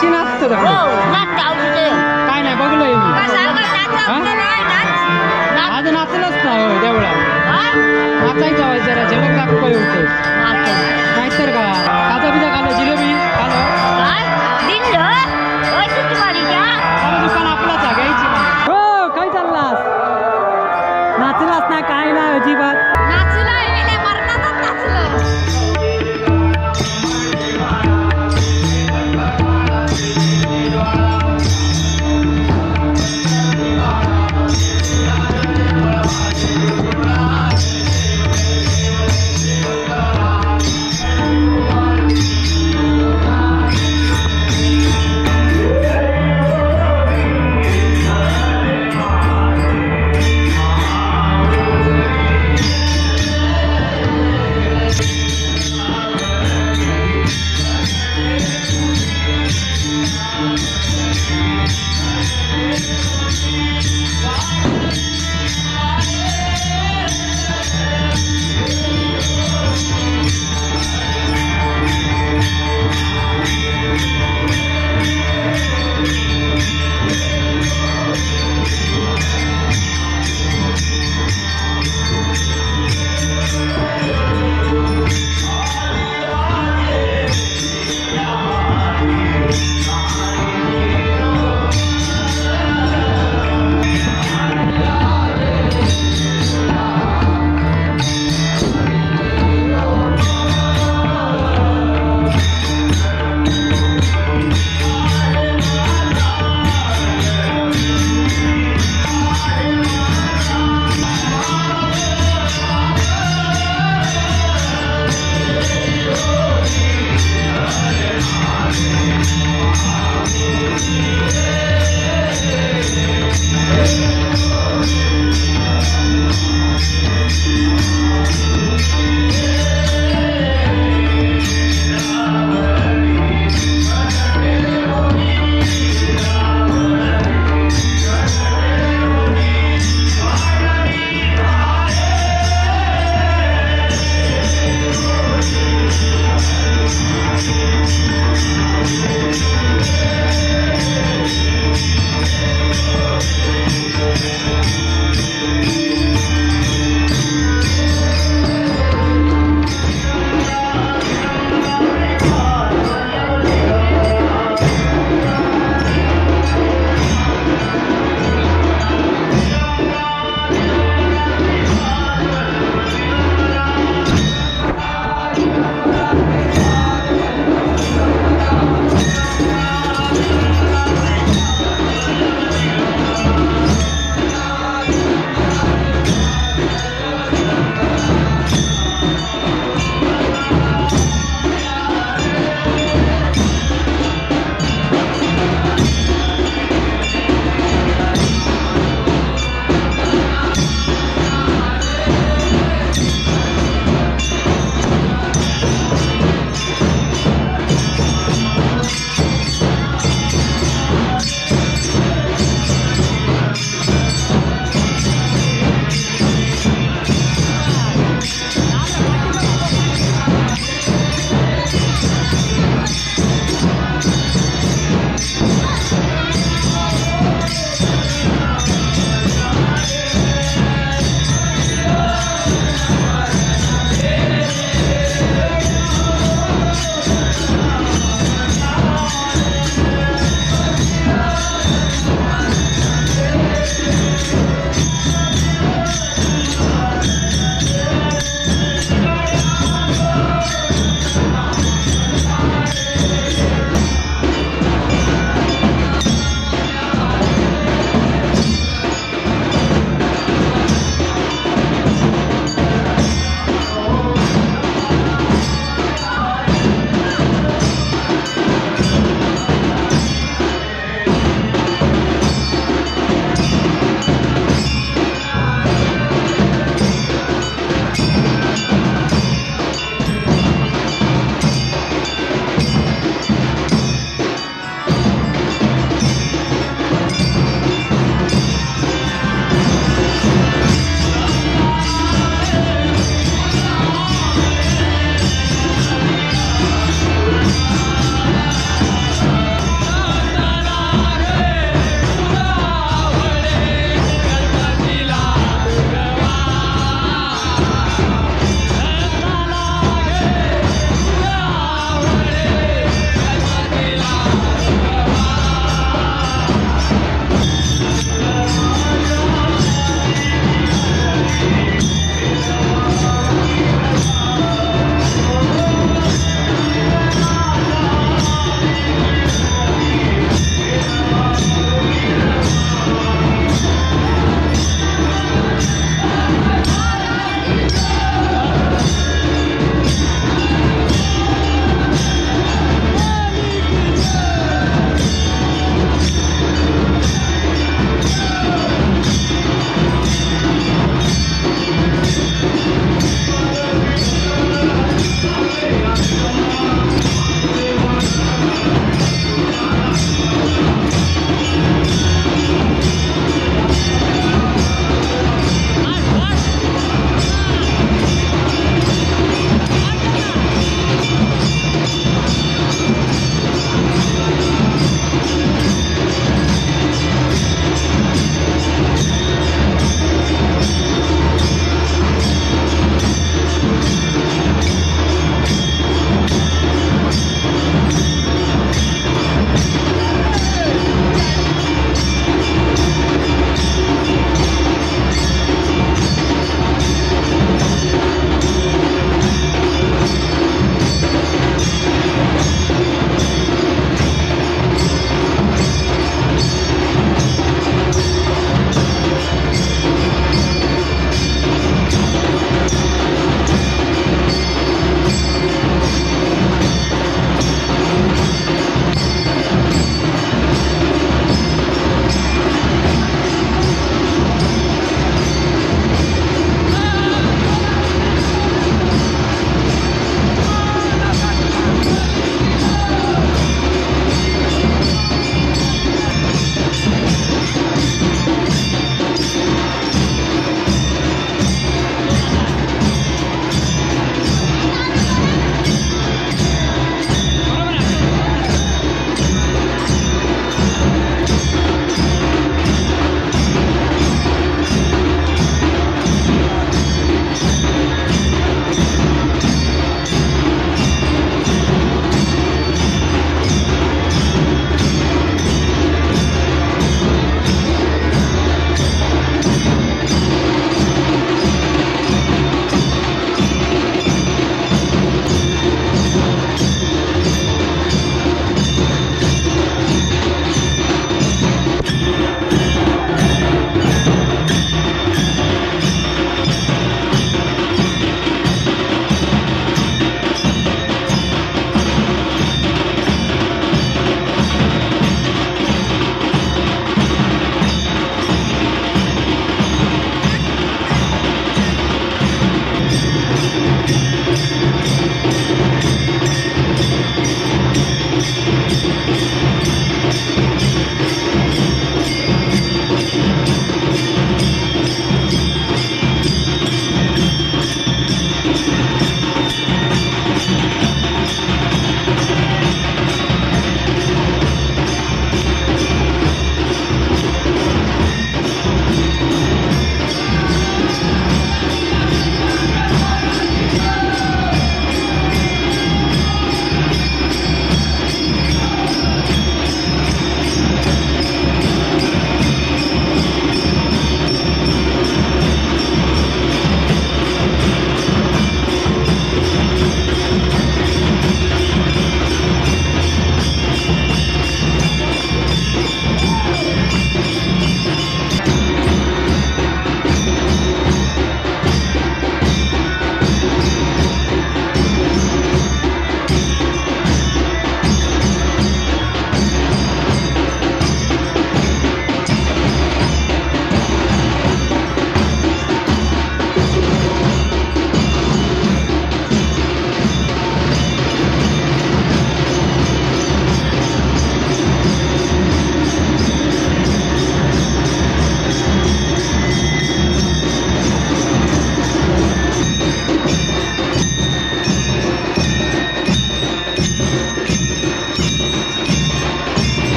अशी नाचतो काय नाही बघलोय मी. आज नाचलंच ना होय देवळा. नाचायचं होय जरा झलक दाखवाय होते नाहीतर का. खाजा बिजा खालो जिलेबी खालो दुकान आपलाच घ्यायची. हो काय चाललास नाचलास ना काय ना अजिबात.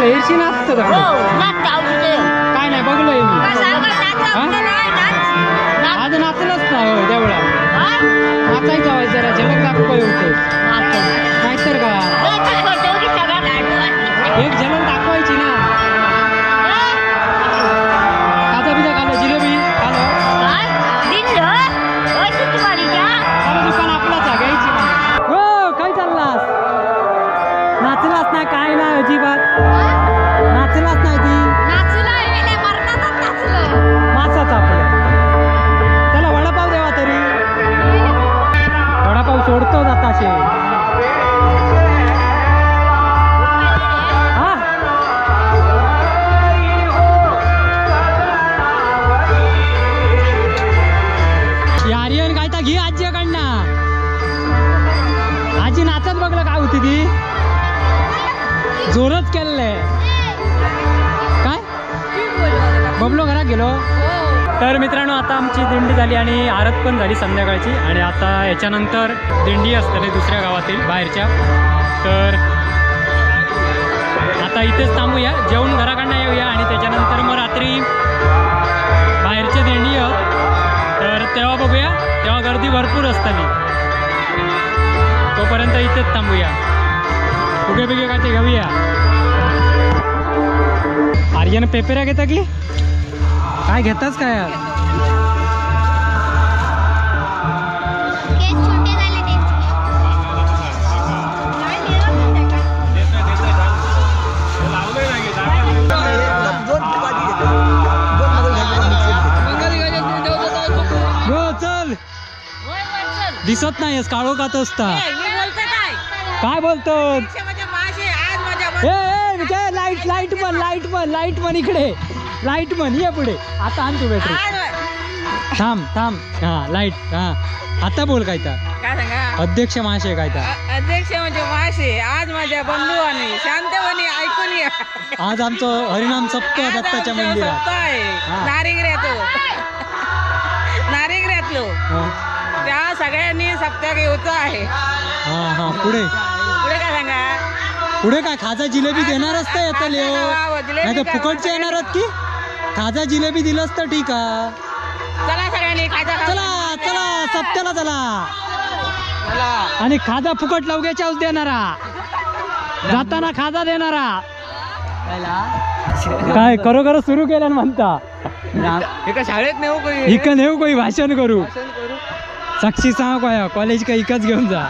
बघलं एरशी नाचतं काय नाही बघलंय मी. आज नाचलंच ना होय देवळात. नाचायचं होय जरा झलक दाखवाय होते नाहीतर का एक झलक दाखवायची ना. खाजा बिजा खालो जिलेबी खालो दुकान आपलाच घ्यायची. हो काय चाललास नाचलास ना काय ना अजिबात नाचलास नाही ती मासाच आपलं. चला वडापाव देवा तरी वडापाव सोडतो आताशे. हा आर्यन काय घे आजीकडनं. आजी नाचत बघलं काय होती ती जोरच केलंय काय बबलो घरात गेलो. तर मित्रांनो आता आमची दिंडी झाली आणि आरत पण झाली संध्याकाळची. आणि आता याच्यानंतर दिंडी असते दुसऱ्या गावातील बाहेरच्या. तर आता इथेच थांबूया जेवण घराकडनं येऊया आणि त्याच्यानंतर मग रात्री बाहेरचे दिंडी तर तेव्हा बघूया तेव्हा गर्दी भरपूर असताना. तोपर्यंत इथेच थांबूया फुगे बिगे काय ते घेऊया. आर्यन पेपेरा घेता की काय घेताच काय यार? हो चल दिसत नाही काळोखात असता काय बोलतो. लाईट लाईट पण लाईट पण लाईट पण इकडे लाईट पण ये पुढे आता आण तू बॅटरी. थांब थांब हा लाईट हा आता बोल काय काय सांगा. अध्यक्ष महाशय काय अध्यक्ष म्हणजे महाशय आज माझ्या बंधुवाने शांतपणे ऐकून या. आज आमचं हरिनाम सप्ताह दत्ताच्या मंदिरात नारिंगऱ्यातो नारिंगऱ्यातलो त्या सगळ्यांनी सप्ताह घेऊचा आहे. हा हा पुढे पुढे काय सांगा. पुढे काय खाजा जिलेबी देणारच तर येतं नाही तर फुकटचे येणारच की खाजा जिलेबी दिलंच तर ठीक आहे. चला सगळ्यांनी खाजा चला चला सप्त्याला चला आणि खाजा फुकट लवग्याच्या देणारा जाताना खाजा देणारा काय खरोखर सुरू केलं म्हणता शाळेत नेऊ इकं नेऊ कोई भाषण करू साक्षी सांग काय कॉलेज का इकच घेऊन जा.